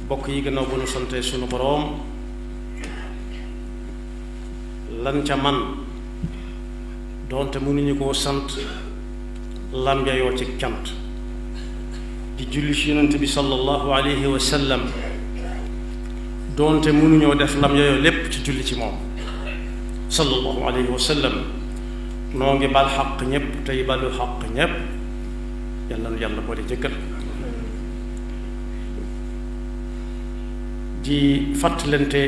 bokk yi gannaaw bu nu sante sunu boroom lan ca man doonte mënuñu koo sant lam yayoo ci cant di julli ci yonent bi sallallahu alayhi wa sallam doonte mënuñoo def lam yayoo lépp ci julli ci moom sallallahu alayhi wa sallam noo ngi bal xaq ñépp tey balu xaq ñépp yàlla nu yàlla boole jëkkal di fàttalante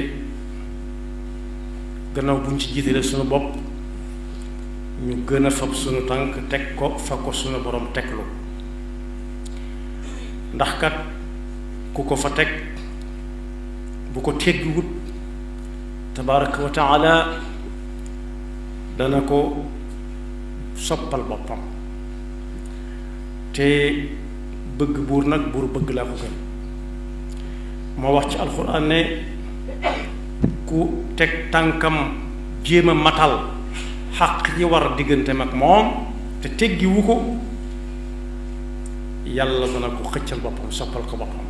gannaaw buñ ci jiitale sunu bopp ñu gën a fab sunu tànk teg ko fa ko sunu borom teglu ndax kat ku ko fa teg bu ko teggiwut tabaraka wa taala dana ko soppal boppam te bëgg buur nag buur bëgg laa ko gën moo wax ci alxuraan ne ku teg tànkam jéem a matal xaq yi war digganteem ak moom te teggiwu ko yàlla dana ko xëccal boppam soppal ko boppam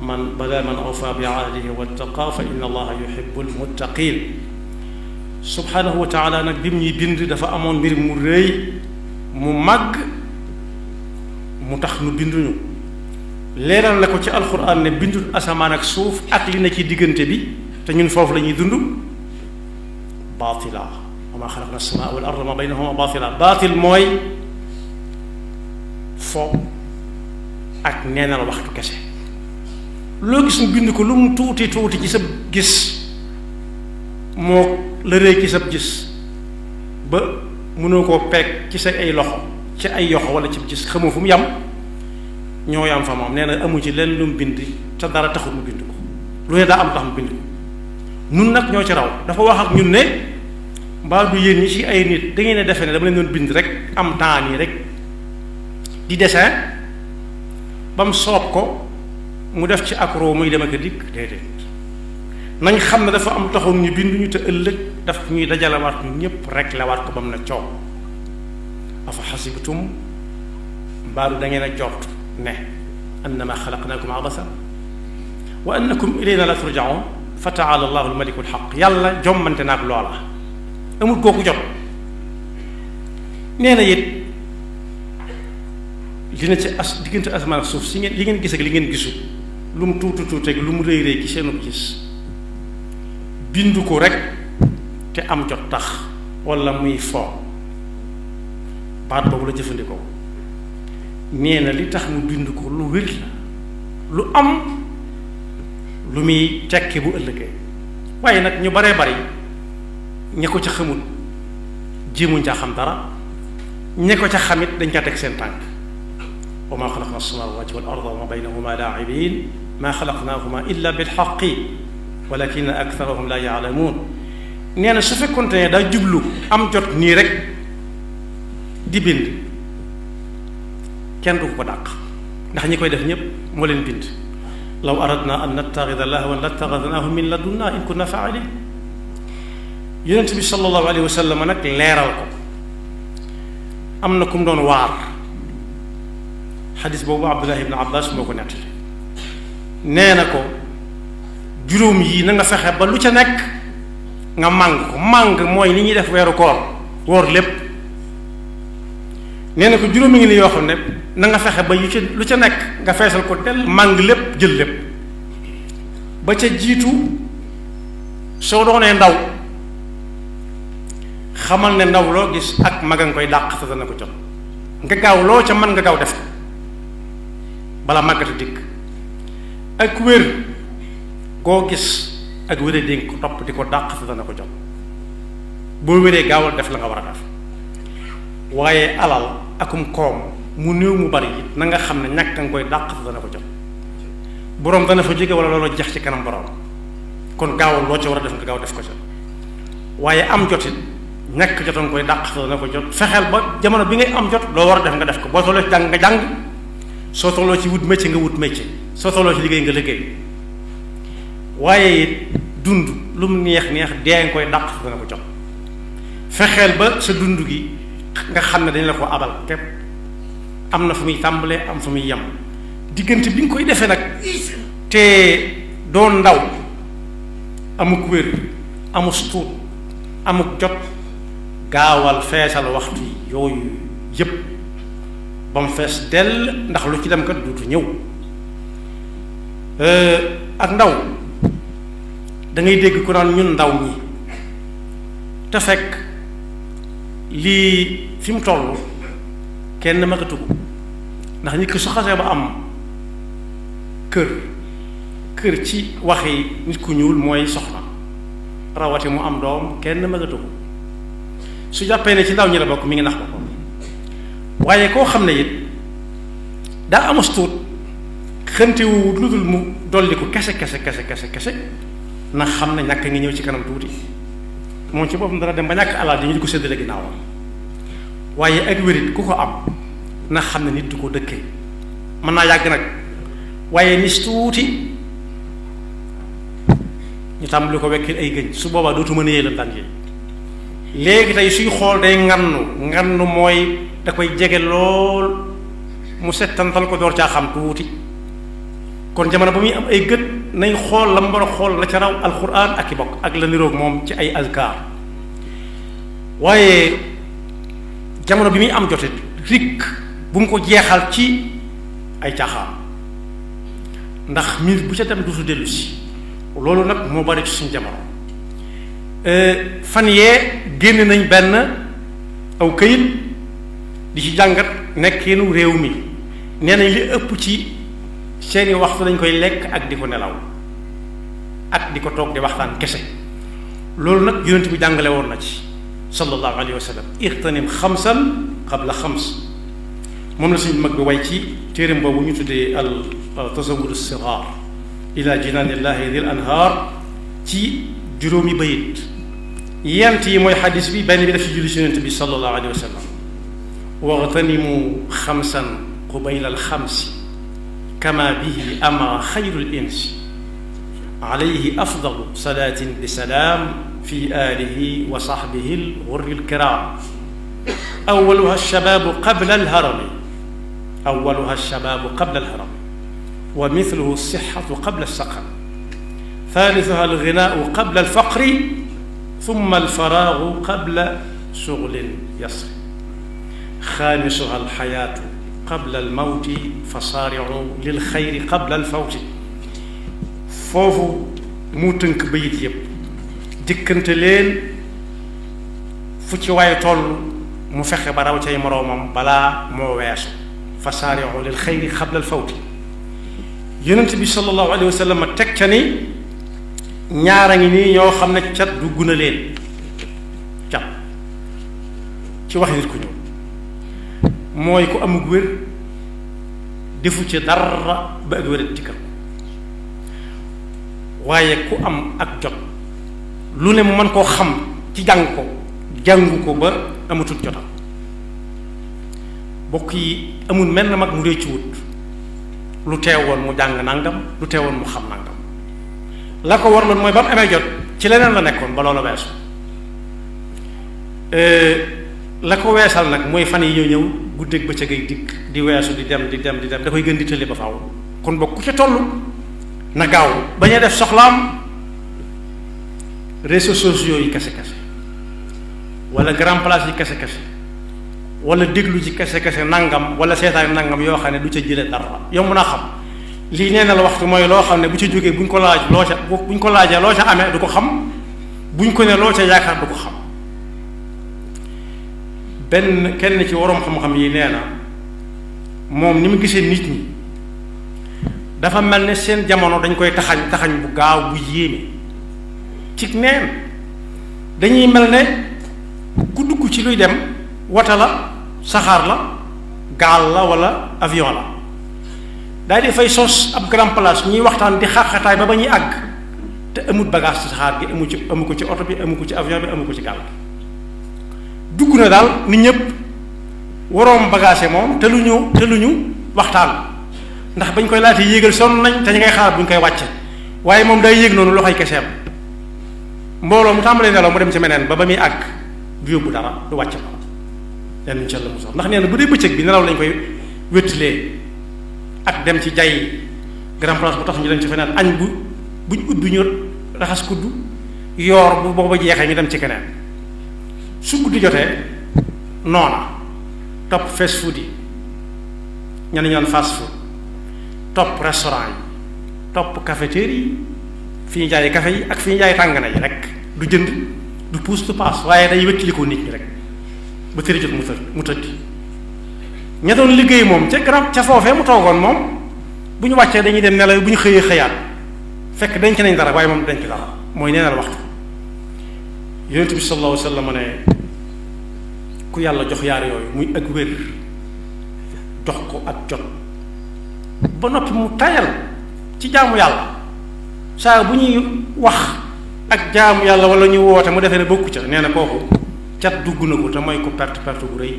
man bala man awfa bi ahdihi wattaqa fa inna allaha yuhibbul muttaqin subhanahu wa taala nag bi mu ñuy bind dafa amoon mbir mu rëy mu màgg mu tax nu binduñu leeral la ko ci alxuraan ne bindul asamaan ak suuf ak li na ci diggante bi te ñun foofu la ñuy dund baatila wa maa xalaqna as-samaa wal arda ma baynahuma baatila baatil mooy fo ak neenal waxtu kese loo gis mu bind ko lu mu tuuti tuuti ci sa gis moo la rëy ci sa gis ba mënoo koo peeg ci sa ay loxo ci ay yoxo wala ci gis xamoo fu mu yam ñoo yam fa moom nee na amu ci leen lu mu bind te dara taxul mu bind ko lu ne daa am tax mu bind ko nun nag ñoo ci raw dafa wax ak ñun ne mbaa du yéen ñi ci ay nit da ngeen a defe ne dama leen doon bind rek am temps nii rek di dessin ba mu soob ko mu def ci accro muy dem ak a dikk déedéet nañ xam ne dafa am taxoon ñu bind ñu te ëllëg daf ñuy dajalewaat ñu ñëpp rek la waat ko ba mu ne coow afa xasibtum mbaa du da ngeen a jort ne annama xalaqnaakum abasa wa annakum ilayna la turjaun fa taala allahu almaliku alxaq yàlla jommante naag loola amul kooku jot nee na it li na ci diggante asamaan ak suuf si ngeen li ngeen gis ak li ngeen gisul lu mu tuuti tuuti ak lu mu rëy rëy ci seenu gis bindu ko rek te am jot tax wala muy fo baat boobu la jëfandikoo nee na li tax mu bind ko lu wér la lu am lu muy tekki bu ëllëgee waaye nag ñu baree bari ña ko ca xamul jéemuñ caa xam dara ña ko ca xamit dañ ca teg seen tànk wa maa xalaqna as-samaawaati wal arda wa maa baynahuma laa'ibiin maa xalaqnaahuma illa bil haqqi walakinna aktharahum laa ya'lamuun nee na su fekkoonte ne daa jublu am jot nii rek di bind kenn du ko dàq ndax ñi koy def ñépp moo leen bind law aradna an nattaxida lahwan lattaxadnaahu min ladunnaa in kunna faa'iliin yonent bi sallallahu alayhi wa sallam nag leeral ko am na ku mu doon waar xadis boobu Abdullah ibn Abbas moo ko nettali nee na ko juróom yi na nga fexe ba lu ca nekk nga màng ko màng mooy li ñuy def weeru koor woor lépp nee na ko juróomi ngi ni yoo xam ne na nga fexe ba yu ca lu ca nekk nga feesal ko del màng lépp jël lépp ba ca jiitu soo doonee ndaw xamal ne ndaw loo gis ak mag a nga koy dàq te dana ko jot nga gaaw loo ca mën nga gaaw def ko bala màggata dikk ak wér koo gis ak wéree di ko topp di ko dàq te dana ko jot boo wéree gaawal def la nga war a def waaye alal akum koom mu néew mu bari it na nga xam ne ñàkk nga koy dàq te dana ko jot boroom dana fa jóge wala loolu jeex ci kanam boroom kon gaawal loo ca war a def nga gaaw def ko ca waaye am jotit ñàkk jotoon koy dàq te dana ko jot fexeel ba jamono bi ngay am jot loo war a def nga def ko boo tolloo ci jàng nga jàng soo tolloo ci wut métier nga wut métier soo tolloo ci liggéey nga liggéey waaye it dund lu mu neex neex dee nga koy dàq te dana ko jot fexeel ba sa dund gi nga xam ne dañ la ko abal képp am na fu muy tàmbalee am fu muy yem diggante bi nga koy defee nag te doon ndaw amuk wér amus tuut amuk jot gaawal feesal waxtu yooyu yépp ba mu fees dell ndax lu ci dem kat duutu ñëw ak ndaw da ngay dégg ku naan ñun ndaw ñi te fekk lii fi mu toll kenn magatu ko ndax nit ki su xasee ba am kër ci waxi nit ku ñuul mooy soxna rawati mu am doom kenn magatu ko su jàppee ne ci ndaw ñi la bokk mi ngi nax boppam waaye koo xam ne it daa amus tuut xëntewu lu dul mu dolli ko kese na xam ne ñàkk ngi ñëw ci kanam tuuti moom ci boppam dana dem ba ñàkk alal di ñu di ko séddale ginnaawam waaye ak wérit ku ko am na xam ne nit du ko dëkkee mën naa yàgg nag waaye nis tuuti ñu tàmbali ko wekkil ay gëñ su boobaa dootu mën a yéelam daan yi léegi tey suy xool day ngannu mooy da koy jege lool mu settantal ko door caa xam tuuti kon jamono ba muy am ay gët nañ xool la mu war a xool la ca raw alquran ak i bokk ak la niroog moom ci ay azkar waaye jamono bi muy am jote rik bu mu ko jeexal ci ay caaxaan ndax mbir bu ca dem dutu dellu si loolu nag moo bari ci suñu jamono fan yee génn nañ benn aw këyit di ci jàngat nekkeenu réew mi nee nañ li ëpp ci seeni waxtu dañ koy lekk ak di ko nelaw ak di ko toog di waxtaan kese loolu nag yonent bi jàngale woon na ci sallallahu alayhi wa sallam ixtanim xamsan qabla xams moom la suñu mag bi way ci téeram boobu ñu tuddee al tasawwur as-sighar ila jinaanillahi dil anhaar ci juróomi bayit yent yi mooy xadis bi benn bi daf ci julli ci yonent bi sallallahu alayhi wa sallam waxtanimu xamsan qubayla alxamsi kama bihi amara xayrul insi alayhi afdalu salaatin bi salaam fi aalihi wa saxbihi al-ghurri al-kiraam awwaluha ash-shabaabu qabla al-harami wa mithluhu as-sihhatu qabla as-saqam thalithuha al-ghinaa'u qabla al-faqri thumma al-faraagu qabla shughlin yasri xaamisuha al-hayaatu qabla al-mawti fasaari'u lil-khayri qabla al-fawti foofu mu tënk bayit yépp jëkkante leen fu ci waaye toll mu fexe ba raw cay moroomam balaa moo weesu fasaari'u lil-khayri qabla al-fawti yonent bi sallallahu alayhi wa sallam teg ca ni ñaara ngi nii ñoo xam ne cat dugg na leen cat ci wax nit ku ñëw mooy ku amug wér defu ci dara ba ak wér dikkal waaye ku am ak jot lu ne mu mën koo xam ci jàngu ko ba amatul jotam bokk yi amul mel na mag mu réccu wut lu teewoon mu jàng nangam lu teewoon mu xam nangam la ko warloon mooy ba mu amee jot ci leneen la nekkoon ba loola weesu la ko weesal nag mooy fan yi ñëw guddeeg bëccëg ay dikk di weesu di dem da koy gën di tële ba faaw kon bokk ku ca toll na gaaw bañ a def soxlaam réseaux sociaux yi kese wala grand place yi kese wala déglu ci kese nangam wala seetaan nangam yoo xam ne du ca jële dara yow mën a xam lii nee na la waxtu mooy loo xam ne bu ca jógee buñ ko laajee loo ca amee du ko xam buñ ko ne loo ca yaakaar du ko xam kenn ci waroom xam-xam yi nee na moom ni mu gisee nit ñi dafa mel ne seen jamono dañ koy taxañ bu gaaw bu yéeme ci neen dañuy mel ne ku dugg ci luy dem wata la saxaar la gaal la wala avion la daal di fay sos ab grand place ñuy waxtaan di xaaxataay ba ñuy àgg te amul bagage ci saxaar gi amu ko ci oto bi amu ko ci avion bi amu ko ci gaal gi dugg na daal nit ñëpp waroom bagage moom te lu ñu waxtaan ndax bañ koy laata yéegal sonn nañ te ñu ngay xaar bu ñu koy wàcce waaye moom day yéeg noonu loxoy keseem mbooloo mu tàmbalee nelaw mu dem ci meneen ba muy àgg du yóbbu dara du wàcce ko lenn incha allah ndax nee na bu dee bëccëg bi nelaw lañ koy wéttalee ak dem ci jay grand place bu tax ñu dem ci feneen añ buñ ubbi ñu raxas kuddu yoor bu booba jeexee ñu dem ci keneen su guddi jotee noona topp fast food yi ñenn ñu naan fast food topp restaurant yi topp cafetière yi fi ñu jaay café yi ak fi ñu jaay tàngana yi rek du jënd du puus du paas waaye day wékkilikoo nit ñi rek ba tëri jot mu tëddi ña doon liggéey moom ca foofee mu toogoon moom bu ñu wàccee dañuy dem nelaw bu ñu xëyee xëyaat fekk denc nañ dara waaye moom denc dara mooy neenal waxtu. yonent bi sallallahu alayhi wa sallam ne ku yàlla jox yaar yooyu muy ak wér jox ko ak jot ba noppi mu tayal ci jaamu yàlla saa bu ñuy wax ak jaamu yàlla wala ñu woote mu defee ne bokku ca nee na kooku cat dugg na ko te mooy ko perte bu rëy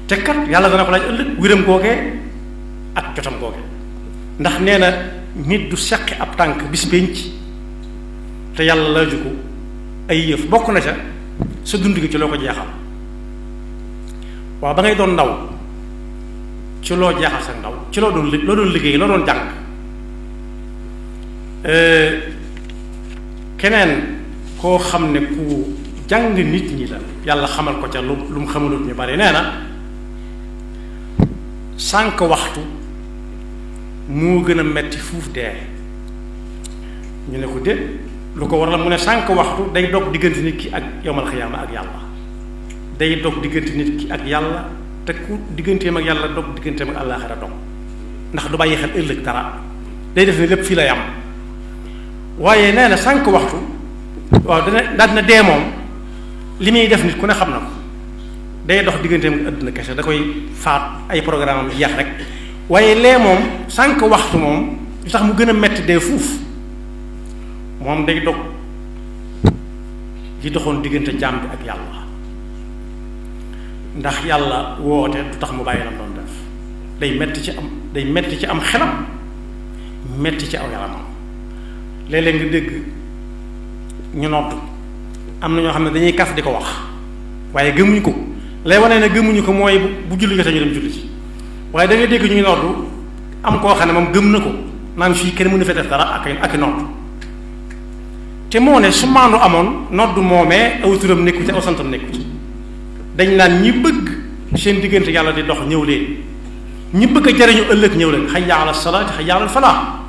te kat yàlla dana ko laaj ëllëg wéram googee ak jotam googee ndax nee na nit du seqi ab tànk bis penc te yàlla laaju ko ay yëf bokk na ca sa dund gi ci loo ko jeexal waaw ba ngay doon ndaw ci loo jeexal sa ndaw ci loo doon liggéey loo doon jàng keneen koo xam ne ku jàng nit ñi la yàlla xamal ko ca lu mu xamalut ñu bari nee na sànq waxtu moo gën a metti fuuf dee ñu ne ko déet lu ko waral mu ne sànq waxtu day dog diggante nit ki ak yowmal xiyaama ak yàlla day dog diggante nit ki ak yàlla te ku digganteem ak yàlla dog digganteem ak àllaaxira dog ndax du bàyyi xel ëllëg dara day def ne lépp fii lay am waaye nee na sànq waxtu waaw dina dee moom li muy def nit ku ne xam na ko day dox digganteem ak àdduna kese da koy faat ay programme am jeex rek waaye lee moom sànq waxtu moom li tax mu gën a metti dee fuuf moom day dog di doxoon diggante jaam bi ak yàlla ndax yàlla woote du tax mu bàyyi lam doon def day metti ci am xelam metti ci aw yaramam léeg-léeg nga dégg ñu nodd am na ñoo xam ne dañuy kaf di ko wax waaye gëmuñu ko lay wane ne gëmuñu ko mooy bu julli jotee ñu dem julli ci waaye da ngay dégg ñu ngi nodd am koo xam ne moom gëm na ko naan fii kenn mënu fa def dara ak nodd te moo ne su maandu amoon nodd moomee aw turam nekku ci aw santam nekku ci dañ naan ñi bëgg seen diggante yàlla di dox ñëw leen ñi bëgg a jariñu ëllëg ñëw leen hayya ala salaati hayya ala falaa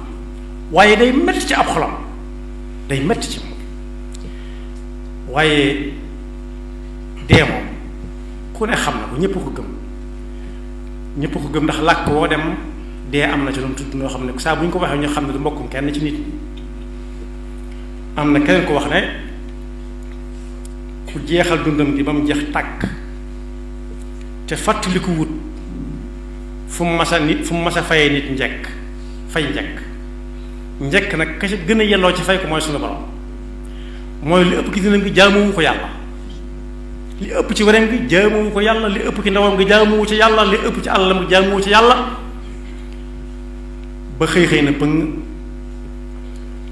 waaye day metti ci ab xolam day metti ci moom waaye dee moom ku ne xam na ko ñépp ko gëm ndax làkk woo dem dee am na ci lu mu tudd noo xam ne saa bu ñu ko waxee ñu xam ne du mbokkum kenn ci nit ñi am na keneen ko wax ne ku jeexal dundam gi ba mu jeex tàkk te fàttaliku wut fu mu mas a fayee nit njekk fay njekk nag ka ci gën a yelloo ci fay ko mooy suñu borom mooy li ëpp ki dina ngi jaamuwu ko yàlla li ëpp ci wareem gi jaamuwu ko yàlla li ëpp ci ndawam gi jaamuwu ci yàlla li ëpp ci àllam gi jaamuwu ci yàlla ba xëy na pëng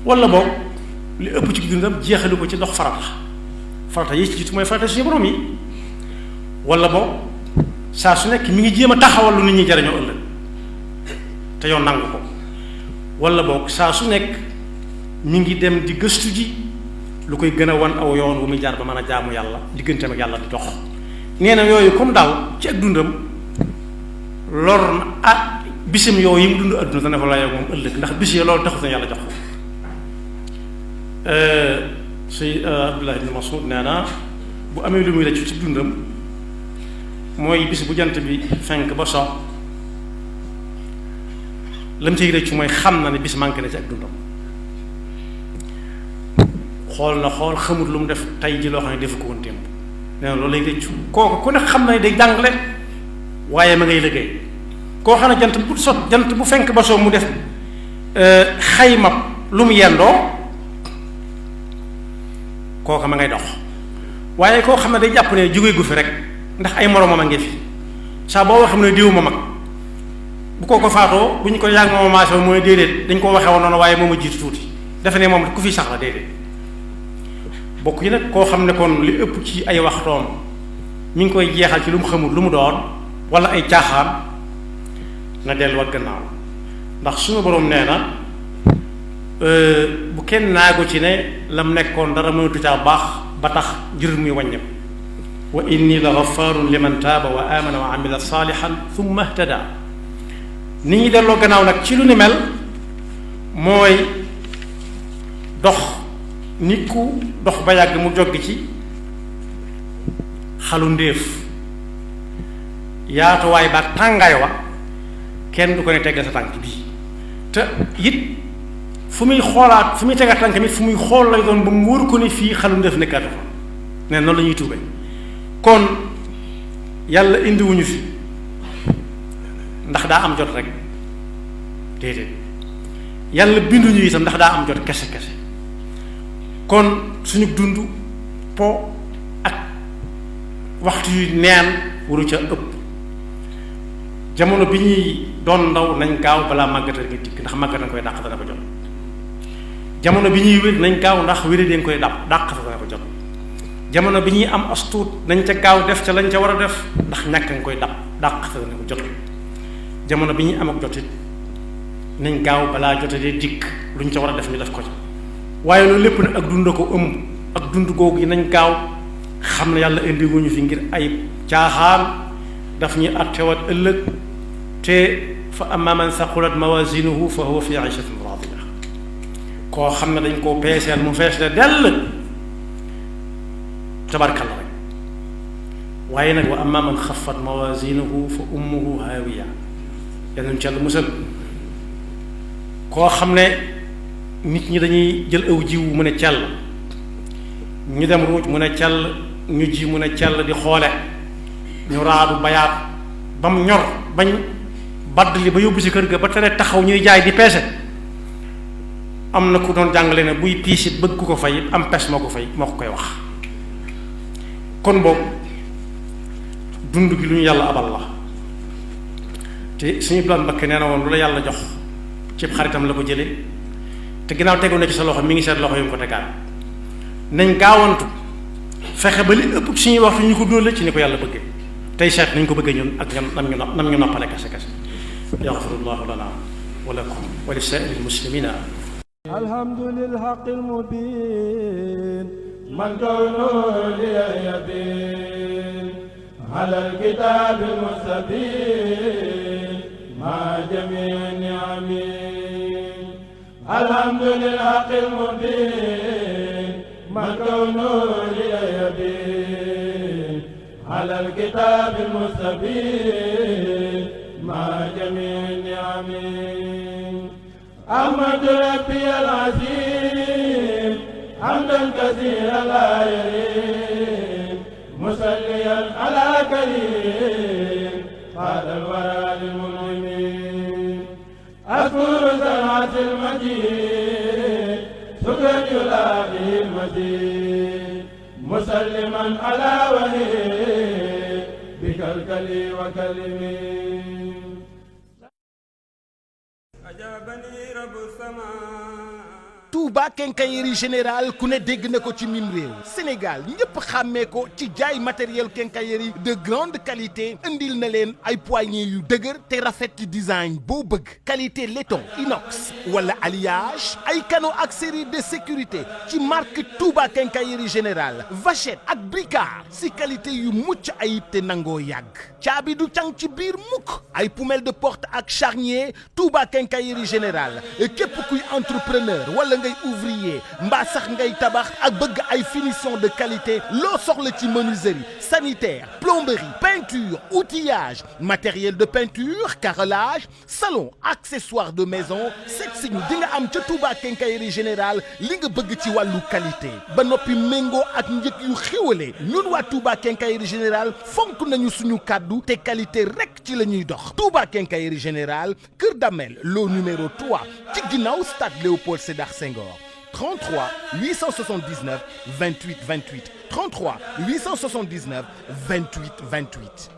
wala boog li ëpp ci dundam jeexalu ko ci dox farata yi ci jiitu mooy farata suñu borom yi wala boog saa su nekk mi ngi jéem a taxawal lu nit ñi jariñoo ëllëg te yoon nangu ko wala boog saa su nekk mi ngi dem di gëstu ji lu koy gën a wan aw yoon wu muy jaar ba mën a jaamu yàlla digganteem ak yàlla di dox nee na yooyu comme daal ci ak dundam lor na bisim yooyu yi mu dund adduna dana ko la yow moom ëllëg ndax bis yi loolu taxut na yàlla jox ko si Abdullah ibn Mas'ud nee na bu amee lu muy rëccu ci dundam mooy bis bu jant bi fenk ba so lam ciy rëccu mooy xam na ne bis manqué na ci ak dundam xool xamut lu mu def tey ji loo xam ne defu ko woon démb nee na loolu lay rëccu kooku ku ne xam na ne day jàngale waaye ma ngay liggéey koo xam ne jant bu fenk ba so mu def xaymab lu mu yendoo kooka ma ngay dox waaye koo xam ne day jàpp ne jóge gu fi rek ndax ay moroomam a ngi fi saa boo waxee mu ne diw ma mag bu ko faatoo bu ñu ko yàgg mooma maase mooy déedéet dañ ko waxee woon noonu waaye moom a jiitu tuuti defe ne moom ku fi sax la déedéet bokk yi nag koo xam ne kon li ëpp ci ay waxtoom mi ngi koy jeexal ci lu mu xamul lu mu doon wala ay caaxaan na delluwaat gannaaw ndax suñu borom nee na bu kenn naagu ci ne lam nekkoon dara mënatu caa baax ba tax jër muy wàññeeku wa inni la ghafarun liman taaba wa amana wa amila salihan thumma ihtada ni ñi delloo gannaaw nag ci lu ni mel mooy dox nit ku dox ba yàgg mu joggi ci xalu ndéef yaatuwaay ba tàngaay wa kenn du ko ne teggal sa tànk bii te it fu muy xoolaat fu muy tegaat tànk mit fu muy xool lay doon ba mu wóor ko ni fii xalu ndéef nekkaatu fa ne noonu la ñuy tuube kon yàlla indiwuñu fi ndax daa am jot rek déedéet yàlla binduñu itam ndax daa am jot kese kese kon suñu dund po ak waxtu yu neen waru ca ëpp jamono bi ñuy doon ndaw nañ gaaw balaa màggata nga dikk ndax màggata nga koy dàq dana ko jot jamono bi ñuy wér nañ gaaw ndax wéri danga koy dàq dana ko jot jamono bi ñuy am astuut nañ ca gaaw def ca lañ ca war a def ndax ñàkk nga koy dàq dana ko jot jamono bi ñuy am ak jotit nañ gaaw balaa jote dee dikk luñ ca war a def ñu def ko ca waaye loolu lépp nag ak dund ko ëmb ak dund googu yi nañ gaaw xam ne yàlla indi wuñu fi ngir ay caaxaan daf ñu attewat ëllëg te fa amma man saqulat mawazinuhu fa huwa fi ishatin radiya koo xam ne dañ koo peeseel mu fees le dell tabarkalla rek waaye nag wa amma man xaffat mawazinuhu fa ummuhu haawiya yal ci yàlla musal koo xam ne nit ñi dañuy jël aw jiw mu ne cell ñu dem ruuj mu ne cell ñu ji mu ne cell di xoole ñu raadu bayaat ba mu ñor bañ badd li ba yóbbu ci kër ga ba tere taxaw ñuy jaay di peese am na ku doon jàngale ne buy piisit bëgg ku ko fay am pes moo ko koy wax kon boobu dund gi lu ñu yàlla abal la te suñu plan Mbakke nee na woon lu la yàlla jox cib xaritam la ko jële te ginnaaw tegu na ci sa loxo mi ngi seet loxo yu mu ko tegaat nañ gaawantu fexe ba li ëpp suñuy waxtu ñu ko dóole ci ni ko yàlla bëggee tey seet nañ ko bëggee ñun ak nam ñu noppale kese kese yaxfirullahu lana wa lakum wa li saa'iril muslimina alhamdulil haqqil mubin man kawnu li yabin ala alkitabil mustabin ma jami' ni'amin alhamdulil haqqil mubin man kawnu li yabin على الكتاب المستبين مع جميع النعم أحمد ربي العظيم حمدا كثيرا لا يريم مصليا على كريم قال الورى للمنعمين أذكر سمعة المجيد شكرا يلاقي المزيد مسلما على وهي بكلكلي وكلمي أجابني رب السماء Touba Quincaillerie Générale ku ne dégg na ko ci mim réew Sénégal ñëpp xàmmee ko ci jaay matériel quincaillerie de grande qualité indil na leen ay poignées yu dëgër te rafet ci design boo bëgg qualité laiton inox wala alliage ay canaux ak série de sécurité ci marque Touba Quincaillerie Générale vachette ak bricard si qualité yu mucc ayib te nangoo yàgg caabi du cang ci biir mukk ay poumelle de porte ak charnier Touba Quincaillerie Générale képp kuy entrepreneur wala ngay ouvrier mbaa sax ngay tabax ak bëgg ay finition de qualité loo soxla ci menuiserie sanitaire plomberie peinture outillage matériel de peinture carrelage salon accessoires de maison seet si ñu di nga am ca Touba Quincaillerie Générale li nga bëgg ci wàllu qualité ba noppi méngoo ak njëg yu xiwale ñun waa Touba Quincaillerie Générale fonk nañu suñu kàddu te qualité rek ci la ñuy dox Touba Quincaillerie Générale Kër Damel lot numéro 3 ci ginnaaw stade Léopold Sédar Senghor 33 879 28 28 33 879 28 28.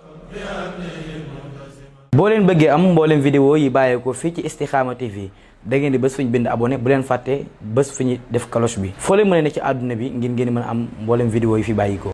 boo leen bëggee am mboolem vidéo yi bàyyeekoo fii ci Istikhama TV da ngeen di bés fu ñu bind abonné bu leen fàtte bés fu ñu def cloche bi foo leen mën a ne ci àdduna bi ngir ngeen mën a am mboolem vidéo yi fi bàyyikoo